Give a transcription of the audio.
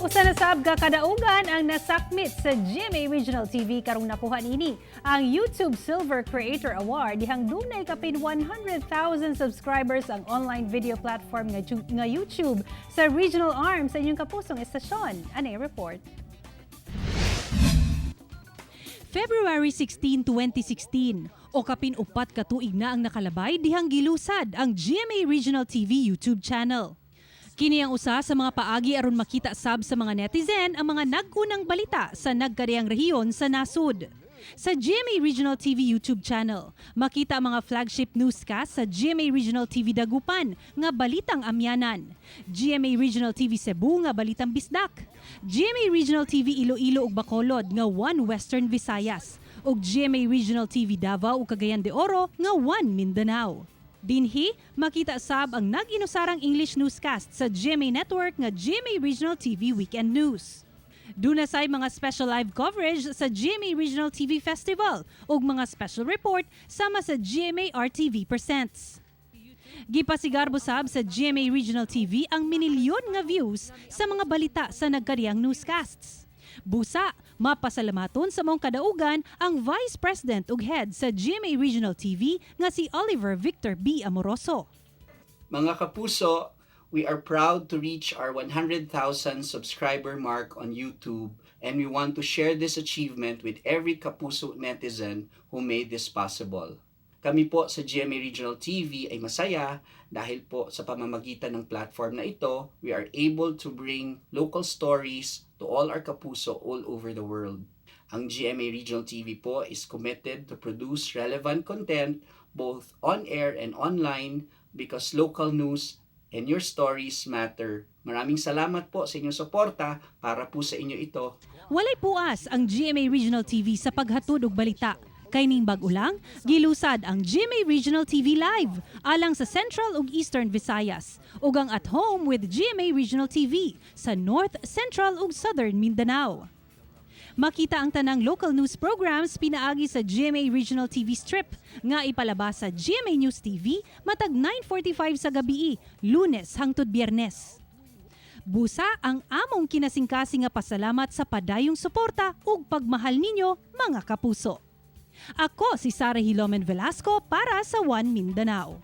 Usa na sab ka kadaugan ang nasakmit sa GMA Regional TV karong nakuha niini ang YouTube Silver Creator Award dihang dunay kapin 100,000 subscribers ang online video platform nga YouTube sa regional arm sa inyong kapusong estasyon. Anay report. February 16, 2016, o kapin 4 ka tuig na ang nakalabay dihang gilusad ang GMA Regional TV YouTube channel. Kini ang usa sa mga paagi aron makita sab sa mga netizen ang mga nag-unang balita sa nagkadiyang rehiyon sa nasud. Sa GMA Regional TV YouTube channel, makita ang mga flagship newscast sa GMA Regional TV Dagupan nga Balitang Amihanan, GMA Regional TV Cebu nga Balitang Bisdak, GMA Regional TV Iloilo ug Bacolod nga One Western Visayas, ug GMA Regional TV Davao ug Cagayan de Oro nga One Mindanao. Dinhi, makita sab ang nag-inusarang English newscast sa GMA Network nga GMA Regional TV Weekend News. Duna say mga special live coverage sa GMA Regional TV Festival ug mga special report sama sa GMA RTV Presents. Gipasigarbo sab sa GMA Regional TV ang minilyon nga views sa mga balita sa nagkariyang newscasts. Busa, mapasalamaton sa maong kadaugan ang Vice President ug Head sa GMA Regional TV nga si Oliver Victor B. Amoroso. Mga kapuso, we are proud to reach our 100,000 subscriber mark on YouTube, and we want to share this achievement with every Kapuso netizen who made this possible. Kami po sa GMA Regional TV ay masaya dahil po sa pamamagitan ng platform na ito, we are able to bring local stories to all our Kapuso all over the world. Ang GMA Regional TV po is committed to produce relevant content both on air and online because local news and your stories matter. Maraming salamat po sa inyong suporta. Para po sa inyo ito. Walay puas ang GMA Regional TV sa paghatod og balita. Kay ning bag-o lang, gilusad ang GMA Regional TV Live alang sa Central ug Eastern Visayas ug ang At Home with GMA Regional TV sa North, Central ug Southern Mindanao. Makita ang tanang local news programs pinaagi sa GMA Regional TV strip nga ipalabas sa GMA News TV matag 9:45 sa gabi, Lunes hangtod Biyernes. Busa ang among kinasingkasing nga pasalamat sa padayong suporta ug pagmahal ninyo, mga kapuso. Ako si Sara Hilomen Velasco para sa One Mindanao.